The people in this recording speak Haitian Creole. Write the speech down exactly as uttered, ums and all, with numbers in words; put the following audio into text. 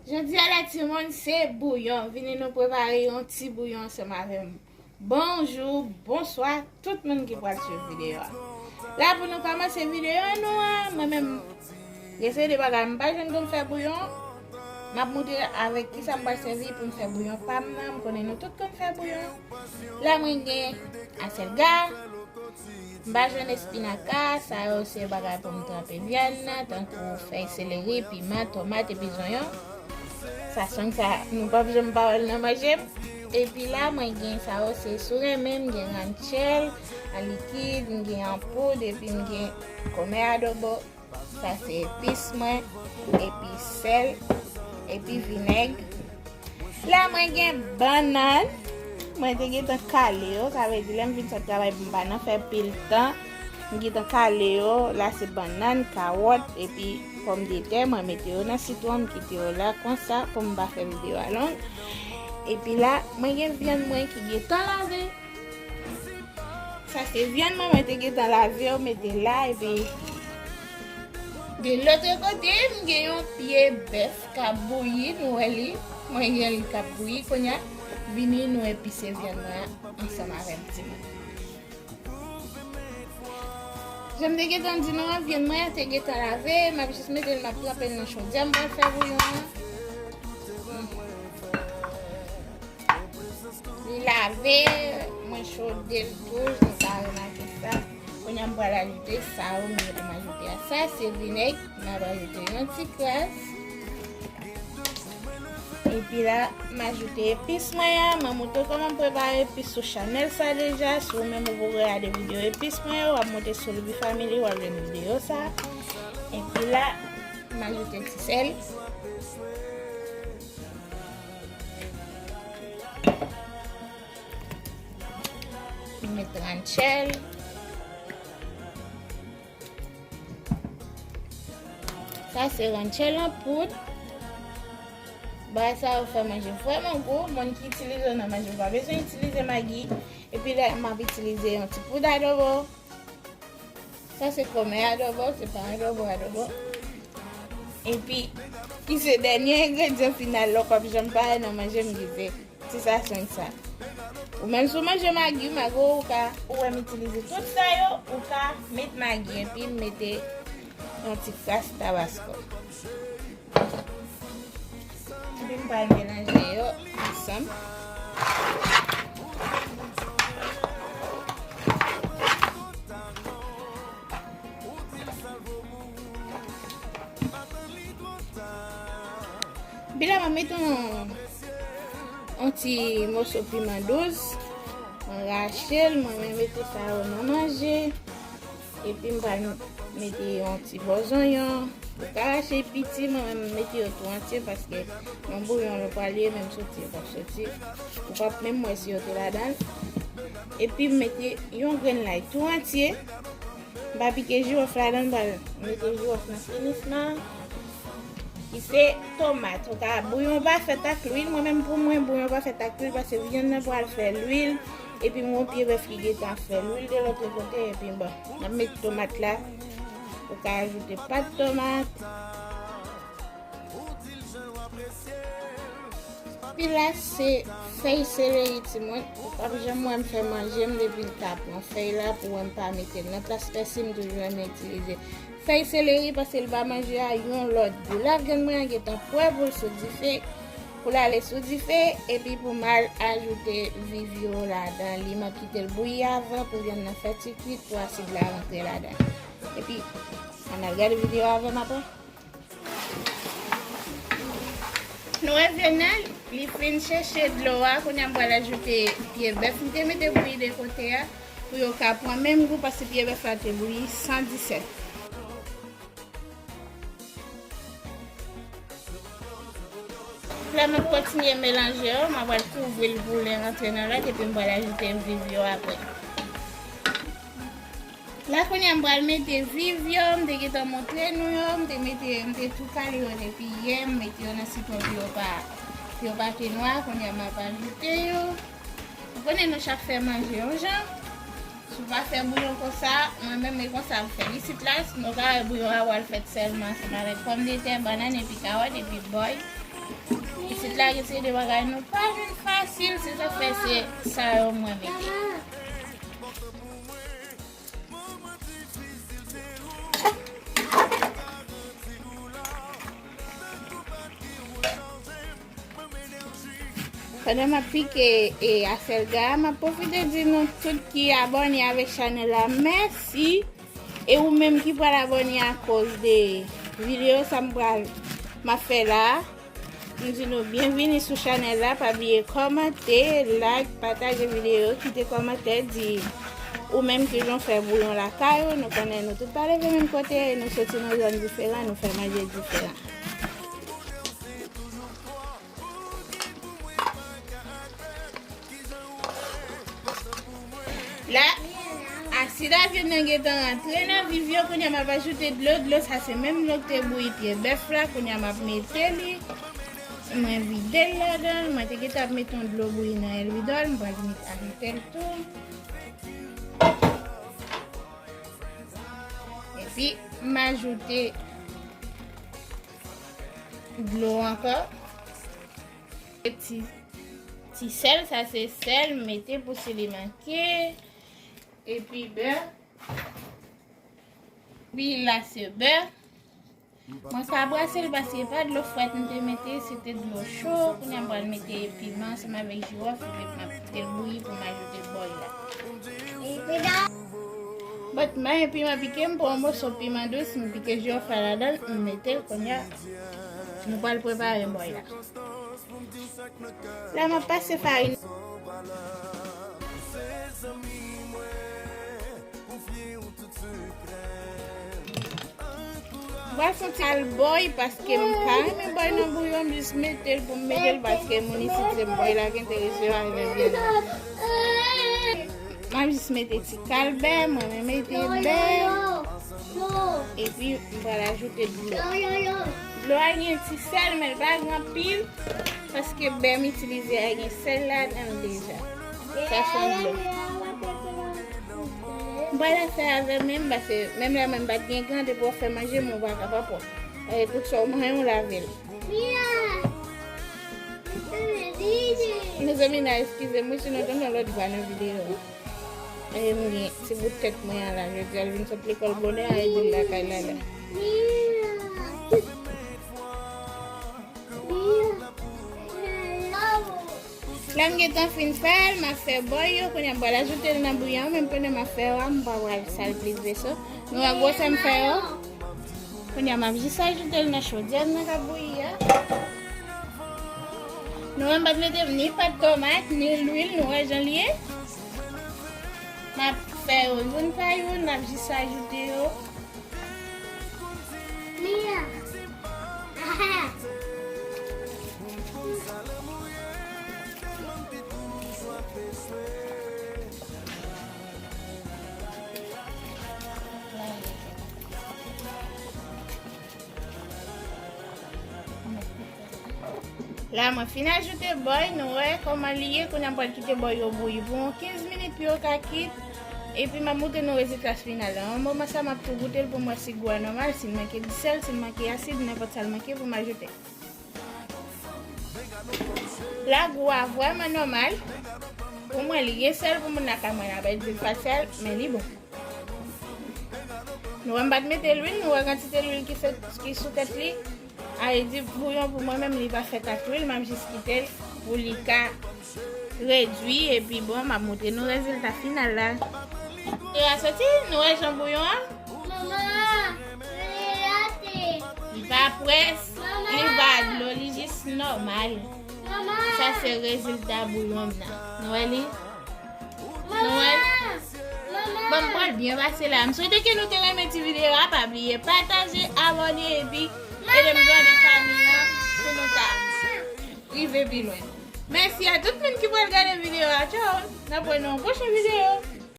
Jodi a la timoun, se bouyon. Vini nou prepare yon ti bouyon ansanm avè m. Bonjou, bonswa, tout moun ki pral swiv videyo a. La pou nou kòmanse videyo nou an, mwen menm, gen seri de bagay m pa jwenn pou m fè bouyon. M ap montre avèk kisa m pral sèvi pou m fè bouyon pa m nan. M konnen nou tout konn fè bouyon. La mwen gen asèlga, m pa jwenn espinaka, sa yo se bagay pou m tranpe vyann nan, tankou fèy seleri, piman, tomat epi zonyon. Sa sonn sa, nou p ap janm pa wè l nan manje m. Epi la, mwen gen sa yo se sou renmen, m gen ranchèl an likid, m gen an poud, epi m gen kòmè adobo. Sa se epis mwen, epi sèl, epi vinèg. La mwen gen bannann. Mwen te gentan kale yo, sa vle di lè m vin sot travay pou m pa nan fè pil tan. M gentan kale yo, la se bannann, kawòt, epi pòmdetè. Mwen mete yo nan sitwon, m kite yo la konsa pou m pa fè videyo a long. Epi la, mwen gen vyann mwen ki gentan lave. Sa se vyann mwen, mwen te gentan lave yo, mete la, epi de lòt kote, m gen yon pye bèf k ap bouyi, nou wè li, mwen gen li k ap bouyi, kounye a, vini nou epise vyann mwen an ansanm avè m timoun. Jan m te gentan di nou an, vyann mwen an te gentan lave, m ap jis mete l, m ap tranpe l nan chodyè, m pral fè bouyon an. Li lave, mwen chode l tou, nou ka remake sa. Kounye a m pral ajoute sa yo, m gentan ajoute a. Sa se vinèg, m ap ajoute yon ti kras. Epi la, m ajoute epis mwen an. Mwen montre kòman m prepare epis sou chanèl sa deja. Si w menm ou poko gade videyo epis mwen yo, w ap monte sou Luby Family, w ap jwenn videyo sa. Epi la, m ajoute ti sèl. M met ranchèl. Sa se ranchèl an poud. Bagay sa yo fè manje vrèman gou. Moun ki itilize yo nan manje, ou pa bezwen itilize magi. Epi la, m ap itilize yon ti poud adobo. Sa se kòmè adobo, se pa adobo, adobo. Epi, ki se dènye engredyan final lè w p ap janm pa wè nan manje m ki se ti sasonj sa. Ou menm si w manje magi, malgre ou ka, ou wè m itilize tout sa yo, ou ka met magi epi m mete yon ti kras tabasko. Epi m pral melanje yo ansanm. Epi la, mwen mete yon, yon ti moso piman dous. Mwen rache l, mwen mete sa yo nan manje. Epi m pral mete yon ti bò zonyon. Ou ka rache piti, mwen menm m mete yo tou antye paske nan bouyon nou pral ye, menm soti yo p ap soti. Ou p ap menm wè si yo te ladan l. Epi m mete yon grenn lay tou antye. M pa pike jiwòf ladan l, m pral mete jiwòf nan finisman. Ki se tomat. Ou ka, bouyon pa fèt ak lwil. Mwen menm pou mwen, bouyon pa fèt ak lwil paske vyann nan pral fè lwil. Epi m gon pye bèf ki gentan ap fè lwil de lòt kote. Epi bon, m ap met tomat la. Ou ka ajoute pat tomat. Epi la, se fèy seleri, timoun. Ou p ap janm wè m fè manje m depi l ta pran fèy la pou wè m pa mete l. Nan plas pèsi, m toujou renmen itilize fèy seleri paske l ba manje a yon lòt gou. La, vyann mwen an gentan prè pou l sou dife, pou l ale sou dife, epi pou m al ajoute vivyo ladan li. M ap kite l bouyi avan pou vyann nan fè ti kwit, pou asid la rantre ladan. Epi, ann al gade videyo avè m apre. Nou wè vyann nan, li fin cheche dlo a. Kounye a m pral ajoute pye bèf m te mete bouyi de kote a, pou yo ka pran menm gou, paske pye bèf la te bouyi san disèt. La, m ap kontinye melanje yo, m ap pral kouvri l pou lè rantre nan lòt, epi m pral ajoute viv yo apre. La, kounye a, m pral mete viv yo, m te gentan montre nou yo, m te mete, m te tou kale yo depi yè, m mete yo nan sitwon pou yo pa, pou yo pa te nwa, kounye a, m ap ajoute yo. Ou konnen nou chak fè manje yon jan. Si w pa fè bouyon konsa, mwen menm e konsa m fè l. Isit la, nou ka wè bouyon an pral fèt sèlman ansanm avèk pòmdetè, bannann epi kawòt epi bòy. Isit la gen seri de bagay nou pa jwenn fasil, se sa fè se sa yo mwen mete. Pandan m ap pike e asèlga a, m ap pwofite di nou tout ki abòne avèk chanèl la mèsi. E ou menm ki pral abòne akoz de videyo sa m pral m ap fè la a, m di nou byenvini sou chanèl la. Pa bliye kòmante, like, pataje videyo, kite kòmantè, di ou menm kijan w fè bouyon lakay ou. Nou konnen nou tout pa leve menm kote, nou soti nan zòn diferan, nou fè manje diferan. La, asid a vyann nan gentan rantre nan viv yo. Kounye a m ap ajoute dlo. Dlo sa se menm dlo k te bouyi pye bèf la. Kounye a m ap mete li. Mwen vide l ladan l. Mwen te gentan ap mete yon dlo bouyi nan elvidòl. M pral met ajoute l tou. Epi, m ajoute dlo ankò. Ti, ti sèl, sa se sèl, m mete pou si li manke. Epi bè. Epi la se bè. Mwen ka brase l paske pa dlo frèt m te mete, se te dlo cho. Kounye a m pral mete piman ansanm avèk jiwòf, epi m ap kite l bouyi pou m ajoute bòy la. But mwen, piman pike, m pran yon moso piman dous, m pike jiwòf la ladan l, m mete l kounye a. Nou pral prepare bòy la. La, m ap pase farin. M pral fè yon ti kal bòy paske m pa renmen bòy nan bouyon, m jis mete l pou m mete l paske moun isit se bòy la ki enterese yo avè vyann nan. M ap jis mete ti kal bè, mwen renmen mete bè. Epi, m pral ajoute dlo. Dlo a gen ti sèl, men l pa gen anpil, paske bè m itilize a gen sèl ladan l deja. Sa se yon dlo. M pral fè avè men m, paske menm lè mwen m pa t gen gran, depi w ap fè manje, men w pa ka pa pwòp. E tout sa w manyen, w lave l. Mezanmi, n a eskize m, wi, sinon te yon lòt vwa nan videyo a. E m gen ti bout tèt mwen an la, jodi a l vin sot lekòl bonè a, e vin lakay la la. La m gentan fin fè l, m ap fè bòy yo, kounye a m pral ajoute l nan bouyon an, menm pandan m ap fè yo a, m pa pral sal plis veso. Nou wè gwosè m fè yo? Kounye a m ap jis ajoute l nan chodyè m nan k ap bouyi a. Nou wè m pa t mete ni pat tomat, ni lwil, nou wè jan l ye? M ap fè yo youn pa youn, m ap jis ajoute yo. La, mwen fin ajoute bòy, nou wè kòman li ye. Kounye a m pral kite bòy yo bouyi pou yon kenz minit pou yo ka kit. Epi m ap montre nou rezilta final la. Nan moman sa, m ap tou goute l pou m wè si gou a nòmal, si l manke disèl, si l manke asid, nenpòt sa l manke pou m ajoute. La, gou a vrèman nòmal. Pou mwen, li gen sèl, pou moun lakay mwen, n ap di l pa t sèl, men li bon. Nou wè m pa t mete lwil, nou wè kantite lwil ki fèt, ki sou tèt li. A vle di, bouyon pou mwen menm, li pa fèt ak lwil, m ap jis kite l pou li ka redwi, epi bon, m ap montre nou rezilta final la. Lè a soti, nou wè jan bouyon an? Manman, li rate. Li pa près, li pa dlo, li jis nòmal. Sa se rezilta bouyon m nan. Nou wè li? Nou wè? Bon, m pral byen pase la. M swete ke nou te renmen ti videyo a. Pa bliye pataje, abòne epi ede m grandi fanmi an pou nou ka rive pi lwen. Mèsi a tout moun ki pral gade videyo a. Tchao! N ap wè nan yon pwochen videyo.